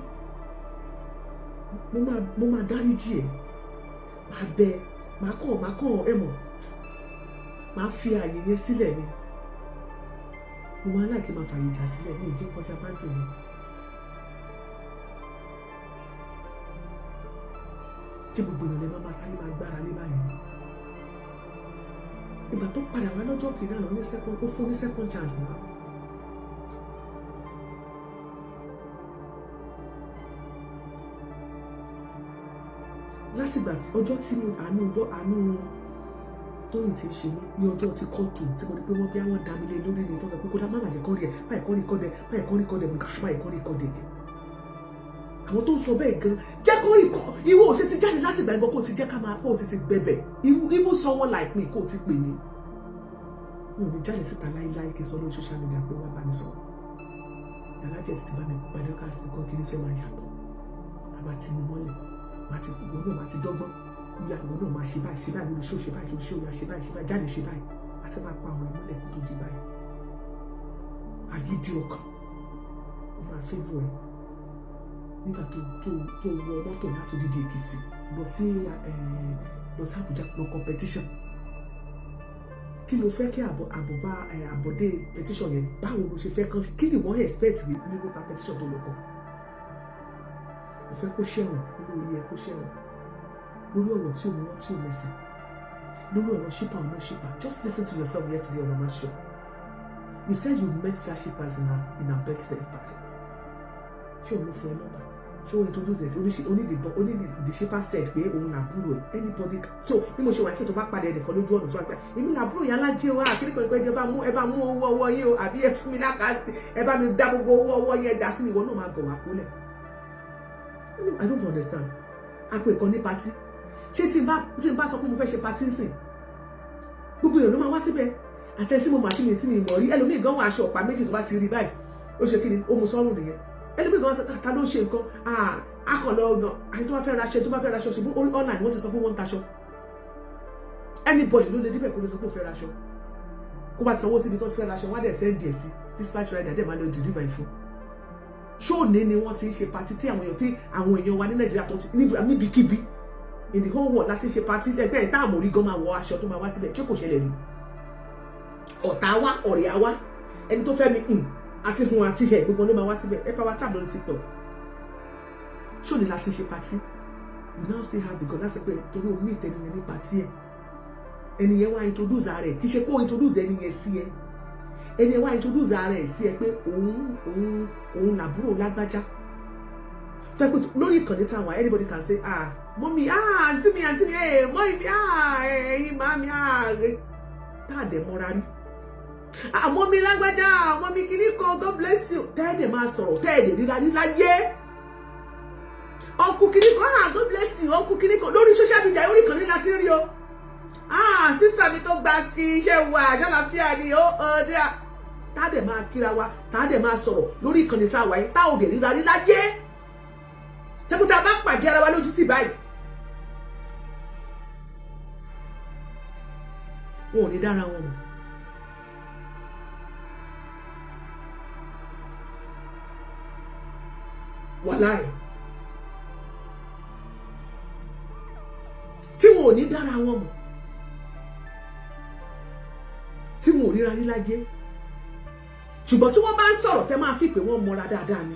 mo máa dáríjì ẹ̀, máa bẹ, máa kàn ẹ mọ̀, máa fi ààyè yẹn sílẹ̀ ni. Mo máa láìkí máa fààyè ìjà sílẹ̀ ní ìdí kọjá báńkì mi. Tí gbogbo èèyàn lè máa sáré máa gbára lé báyìí ni. Ìgbà tó padà wá lọ́jọ́ kìíní àná ní second, ó fún ní second chance náà. Látìgbà tí ọjọ́ tí mo àánú àánú Tóyìn ti ń ṣe mí ní ọjọ́ tí kóòtù tí mo rí pé wọ́n bí àwọn dá mi lé lórí ni, tó sọ pé kódà má bàjẹ́ kọ́ rí ẹ̀ báyìí, kọ́ rí kọ́ dẹ báyìí, kọ́ rí kọ́ dẹ, mo ní ká báyìí kọ́ rí kọ́ dẹ. Àwọn tó ń sọ bẹ́ẹ̀ gan jẹ́ kó rí kọ́. Ìwọ ò ṣe ti jáde láti ìgbà ìgbọ́ kó o ti jẹ́ ká máa kó o ti ti bẹ̀bẹ̀. Even someone like me, kó o ti pè mí, mi ò ní jáde síta láíláí kí n sọ lórí social media pé wá bá mi sọ̀rọ̀. Alájẹ ti bá mi pàdé ká sí nǹkan kí ní sọ máa yàtọ̀. A máa ti mú mọ́lẹ̀, máa ti ìwọ náà máa ti dọ́gbọ́n ìyá, ìwọ náà máa ṣe báyìí, ṣe báyìí lórí show, ṣe báyìí lórí show, ya ṣe báyìí, ṣe báyìí, jáde, ṣe báyìí, àti máa pa ọ̀rọ̀ ìmúlẹ̀ kó tó di báyìí. Agídí ọkàn ó máa favour ẹ nígbà tó wọ mọ́tò láti odidi Èkìtì lọ sí Àbújá lọ competition. Kí ló fẹ́ kí àbọ̀ àbọ̀bá àbọ̀dé petition yẹn? Báwo ló ṣe fẹ́ kán? Kí ni wọ́n expect nípa petition tó lọ kọ? Mo fẹ́ kó ṣẹ̀wọ̀n lórí ẹ, kó ṣẹ̀wọ̀n lórí ọ̀rọ̀ tí òun wọ́n tí ò mẹsẹ̀, lórí ọ̀rọ̀ shipper or no shipper. Just listen to yourself yesterday on Mama's show. You said you met that shipper in her birthday party. Ṣé òun ló fún ẹ nọ́mbà? Ṣé òun introduce ẹ sí oníṣe onídìbọn onídìí? The shipper said pé òun làbúrò ẹ. Anybody so bí mo ṣe wà tí tó bá padà ẹnìkan lójú ọ̀nà tó wà pé èmi làbúrò yẹn alájẹ wa, àkíní kan ìpẹ́jẹ bá mú ẹ, bá mú owó ọwọ́ yín o, àbí ẹ fún mi l'account, ẹ bá mi dá gbogbo owó ọwọ́ yẹn dá sí mi, ìwọ náà máa gọ̀ wá kólẹ̀. I don't understand. Àpò ìkan ní party, ṣé tí n bá sọ pé mo fẹ́ ṣe party nsìn, gbogbo èèyàn ló máa wá síbẹ̀, àtẹ tí mo mọ̀ àti mi tí mi mọ̀ rí. Ẹlòmíì gan wọ aṣọ ọ̀pá méjì, tó bá ti rí báyìí, ó ṣe kí ni, ó mu sọ́rùn nìyẹn. Ẹlòmíì gan ta ló ń ṣe nǹkan akọ̀lọ̀ ọ̀nà àti tó bá fẹ́ raṣọ, tó bá fẹ́ raṣọ, ṣùgbọ́n orí online wọ́n ti sọ pé wọ́n ń taṣọ. Anybody ló lè débẹ̀ kó lè sọ pé ó fẹ́ raṣọ, kó bá ti sanwó síbi tó ti fẹ́ raṣọ, wọ́n á dẹ̀ send ẹ̀ sí dispatch rider, dẹ̀ máa lọ deliver ẹ̀ fún. Ṣóòní ni wọ́n ti ń ṣe party tí àwọn èèyàn, tí àwọn èèyàn wa ní Nàìjíríà tó ti níbikíbi in the whole world láti ṣe party, ẹgbẹ́ ìta àmórí gan máa wọ aṣọ tó máa wá síbẹ̀. Ṣé kò ṣẹlẹ̀ ni? Ọ̀tá wa, ọ̀rẹ́ wa, ẹni tó fẹ́ mi àti hun àti ẹ̀, gbogbo ló máa wá síbẹ̀. Ẹ power tap lórí TikTok. Ṣóòní láti ṣe party? You now see how the God láti pé torí o meet ẹni yẹn ní party ẹ, ẹni yẹn wá introduce ara ẹ. Kì í ṣe pé ó introduce ẹni yẹn sí ẹ, ẹni yẹn wá introduce ara ẹ sí ẹ pé òun làbúrò lágbájá. Tó pé lórí ìkànnì táwọn, anybody can say, "Ah, mummy, ah, àǹtí mi, àǹtí mi, ẹ̀ mummy mi, ah, ẹ̀yin màmí, ah," tá a dẹ̀ mọ́ra rí, "Ah, mummy lágbájá, mummy kìíní kan, God bless you," tẹ́ẹ̀dẹ̀ máa sọ̀rọ̀, tẹ́ẹ̀dẹ̀ ríra rí láyé. "Uncle kìíní kan, ah, God bless you, uncle kìíní kan," lórí social media, orí ìkànnì láti rí o. "Ah, sister mi tó gba ski, iṣẹ́ wa, àṣàlàfíà ni ó ọdẹ." Tá a dẹ̀ máa kíra wa, tá a dẹ̀ máa sọ̀rọ̀ lórí ìkànnì tá a wáyé, tá ò dẹ̀ ríra rí láyé, tẹ́kùtà bá pàdé ara wa lójú tì báyìí, wọn ò ní dára wọn mọ̀. Wàláì, tí wọn ò ní dára wọn mọ̀, tí wọn ò ríra rí láyé, ṣùgbọ́n tí wọ́n bá ń sọ̀rọ̀, tẹ́ máa fi pé wọ́n mọra dáadáa ni.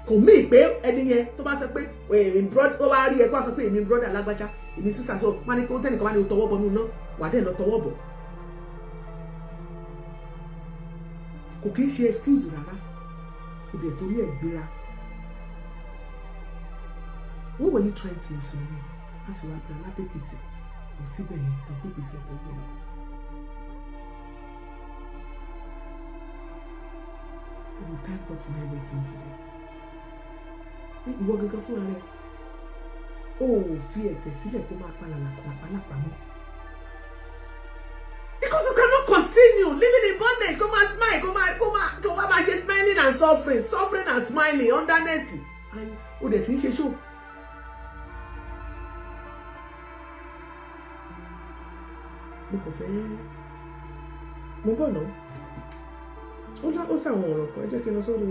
Kò mí pé ẹni yẹn tó bá sọ pé tó bá rí ẹ, kó wá sọ pé èmi brother lágbájá, èmi sísà, sọ wọn ní kó tẹnìkan wá ní o tọwọ́ bọ̀ nínú náà, wà á dẹ̀ lọ tọwọ́ bọ̀. Kò kí ń ṣe excuse rárá. Kò dẹ̀ torí ẹ̀ gbéra. What were you trying to insinuate láti wá gbéra látèkìtì lọ síbẹ̀ yẹn, lọ gbé ìgbésẹ̀ tó gbé yẹn? We will thank God for everything today. Ìwọ gangan fúnra rẹ, o ò fi ẹ̀tẹ̀ sílẹ̀ kó máa pa làpálàpá mọ́. Because you cannot continue living in bondage, kó máa smile, kó wá máa ṣe smiling and suffering, suffering and smiling under net. O dẹ̀ sì ń ṣe show. Mo kàn fẹ́ Mo bọ̀ náà, ó lá, ó sàwọn ọ̀rọ̀ kan. Ẹ jẹ́ kí n lọ sórí.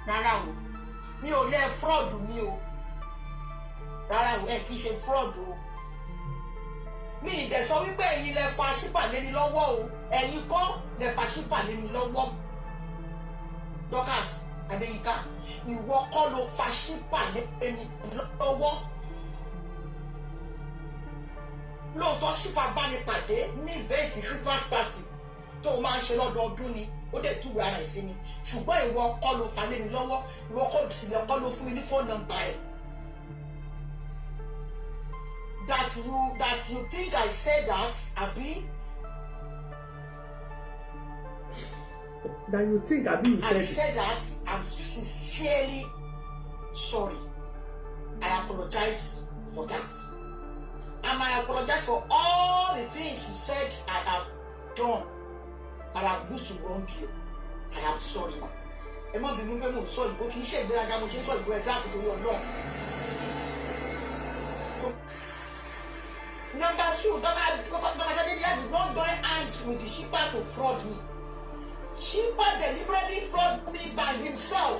Rárá o, mi ò lẹ fraud mi o. Rárá o, ẹ kì í ṣe fraud o. Mi ì dẹ̀ sọ wípé ẹ̀yin lẹ fa ṣípà lé mi lọ́wọ́ o. Ẹ̀yin kọ́ lẹ fa ṣípà lé mi lọ́wọ́. Dorcas Adéyínká, ìwọ kọ́ ló fa ṣípà lé mi lọ́wọ́. Lóòótọ́, ṣípà bá mi pàdé ní event Christmas party tó o máa ń ṣe lọ́dọọdún ni. Ó dẹ̀ túwèé ara ẹ̀ sí mi, ṣùgbọ́n ìwọ kọ́ ló fa lé mi lọ́wọ́. Ìwọ kọ́ sì lè kọ́ ló fún mi ní phone number ẹ̀. That you think I said that, abi? That you think, abi you I said it? Said that, I'm sincerely sorry. I apologize for that and I apologize for all the things you said I have done that I have used to wrong you. I am sorry, ma. Ẹ má bínú pé mo ń sọ ìbò. Kì í ṣe ìgbéraga mo ṣe ń sọ ìbò. Ẹ dákun torí Ọlọ́run. Number two, Dr. Adebiya did not join hands with the shipper to fraud me. Shipper deliberately fraud me by himself.